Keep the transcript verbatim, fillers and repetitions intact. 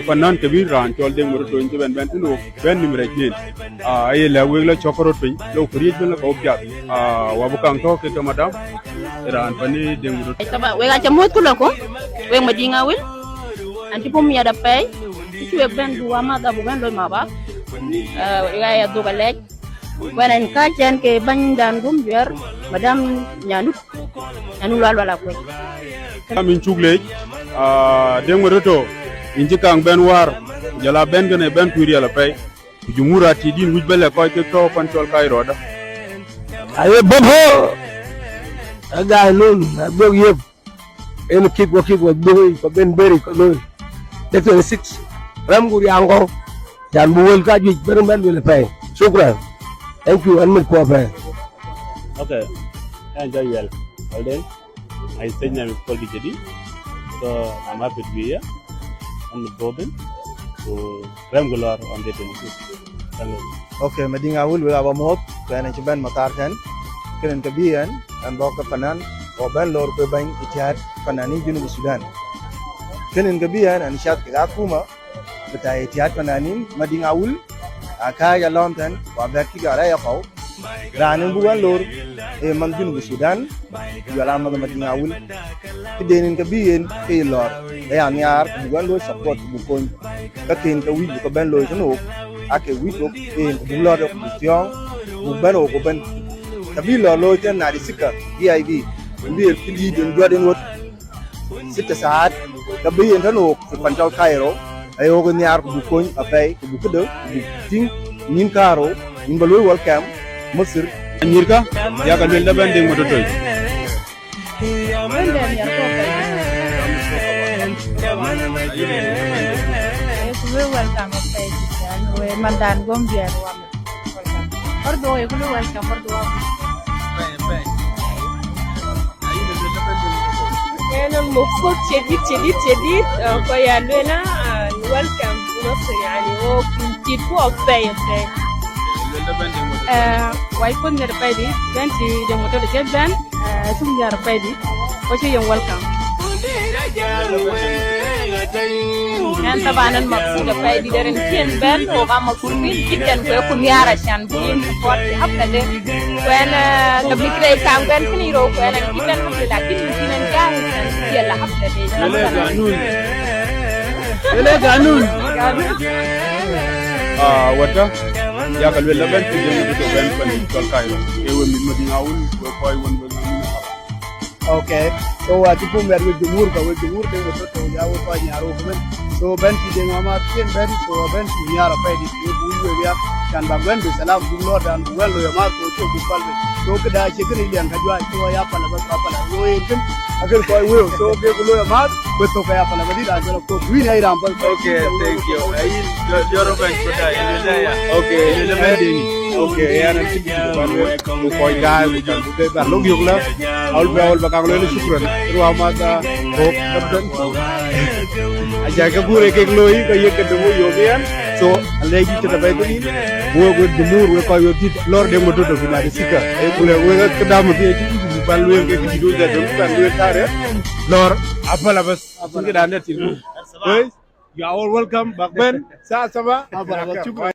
Panan ke bï raan cɔl Deŋ Moroto cï bɛ̈n bɛ̈n tënë wok, bɛ̈n nïm rɛc nin. Ah, aye lɛ̈k wek la cɔk röt piny, lok këriëëc bɛ̈n la kɔ̈u piath. Ah, wa bï kaŋ tɔ̈ ke tɔmatam, raan pani Deŋ Moroto. Taba, wek aca muɔ̈th ku lɔku, wek Madiŋ Awil, an cï pum miɛt apɛi, cï wek bɛ̈n buk wa madha buk bɛ̈n loi ma bak. Ah, wek aya dhuk alɛc. Wën ɛn kääc ɛn ke bɛ̈nydan gum juɛ̈r, madam Nyanut, Nyanut Lual Lual Akuec. Am in cuk leec, ah, Deŋ Moroto, in cï kaŋ bɛ̈n wäär, jɔl a bɛ̈n kënë bɛ̈n kuc riɛl apɛi. Ku jumur atiit yïn wïc bä lɛ̈k kɔc kek tɔ̈u pan cɔl Kairo da. Aye bɔ̈ bɔ̈, a gaai lon, a dhok yep. En kïk wä kïk wä dhuk yic, kɔ ben beri kɔ loi. Dek twenty six, ram ku riaŋ kɔ̈u. Can bï wël ka juëc ben bɛ̈n luel apɛi. Shukran. Thank you, an mit kuɔ apɛi. Okay. Enjoy well. Well then, my stage name is called D J D. So I'm happy to be here. I'm golden. So rem ku lɔr on the twenty-six. Thank you. Okay, Madiŋ Awil, wek aba muɔ̈th, ku ɛn cï bɛ̈n mathar tɛ̈n. Kënin ke bï ɛn, ɛn bɔ̈ ke panan, ku bɛ̈n lor ku bɛ̈ny itihat panani Junub Sudan. Kënin ke bï ɛn, ɛn cath kek akuma, bita itihat panani Madiŋ Awil, akääc alɔ̈ɔ̈m tɛ̈n, ku abɛ̈t kï jɔt rɛy akɔ̈u. Raan en bï wɛ̈n lor, ee manh Junub Sudan, ku jɔl a manh Madiŋ Awil. Këden en ke bï yen ke ye lɔ̈ɔ̈r, aya nhiaar, ku buk wɛ̈n looi support, ku buk kony. Käkken ke wïc buk ke bɛ̈n looi tënë wok, ake wïc wok, en ku buk lɔ̈ɔ̈r, ku buk thiɔ̈ɔ̈ŋ, ku buk bɛ̈n wok ku bɛ̈n. Të bï lɔ̈ɔ̈r looi tënë Nadi Sika, V I P, en bï en cï dïït en juɔt en ɣöt. Sita saat, ke bï yen tënë wok, ë pan cɔl Kairo, aye wok nhiaar, ku buk kony apɛi, ku buk këdë, ku buk tïŋ, nyin kaarou, yïn bä luöi welcome, Misir. Anyirka, yakë luel da bɛ̈n Deŋ Moroto. Wënde nhiaar kɔ̈u apɛi. Ee, ku luöi welcome apɛi, we mandan gom biɛr wam. Welcome. Bardo, ye ku luöi welcome, bardo wam. Ana mabsut shadid, shadid, shadid. Ah, ku ya luel ana, ah, welcome. Bas, yani, wok cït ku apɛi, apɛi. Ah, wai kun ner apɛi di, bɛ̈n cï Deŋ Moroto cï bɛ̈n, ah, cuk nhiaar apɛi di. Ku cï yen welcome. Ɛn taban ana mabsut apɛi di, dɛ̈t rin cï yen bɛ̈n, wok a mabsut jiddan, ku ye ku nhiaar acan bï yen support fi hafla de. Ku ɛn, eh, ka bï kërɛɛc kaŋ bɛ̈n kënë rou, ku ɛn, ɛn cï bɛ̈n hafla, lakin yïn cïn ɛn jahiz, ɛn cï yala hafla de. Ele ganun. Ele ganun. Ganun. Ah, wata, yakë luel da bɛ̈n cï Deŋ Moroto bɛ̈n pan cɔl Kairo. Ee we mïth Madiŋ Awil, we kɔc wën we mïth. Okay. So, wa cï pum wɛ̈t wek jumur, ka wek jumur Deŋ Moroto, ya wek kɔc nhiaar wok ëbën. So, bɛ̈n cï Deŋ Amar cï yen bɛ̈n, so, bɛ̈n cï nhiaar apɛi di, wek wïc wek ya, can bäk bɛ̈n bï salam, buk lɔ̈ɔ̈rdan, buk wɛ̈n loi amar, so, cï buk pal bei. So, këda cie kënë liɛŋ ka juac, so, ya pal abäth, ka pal abäth. So, yen kën, akën kɔc wëëu, so, kek ku loi amar, ku thok ka ya pal abäth, dït acɔl akok, wïn ya ram pal. Okay, thank you. Ai, jɔ-, jɔrɔ bɛ̈n ku da, ya, ya, ya. Okay, ya, ya, ya. Okay, ya, na cï ku ban wek, ku kɔc daai, ku can ku bɛ ban lok yök la. Awul bɛ, awul bɛ kaŋ luel shukran. Ruwa ma da, kok, kapten. Aja ke gure kek loi, ka yek ke demu yök yan. So, alɛɛc cï tëde bɛ̈i thïn, wek, wek jumur, wek kɔc wek dït, lɔ̈ɔ̈r Deŋ Moroto fi Nadi Sika. Ee, ku lɛ̈k wek ke dam ke cï ku ban luel ke cï dun dɛ dun ban luel tare. Lɔ̈ɔ̈r, apala bas. Cïn ke dan dɛ thïn. Guys, you are all welcome. Bak bɛ̈n, saa saba. Apala bas, shukran.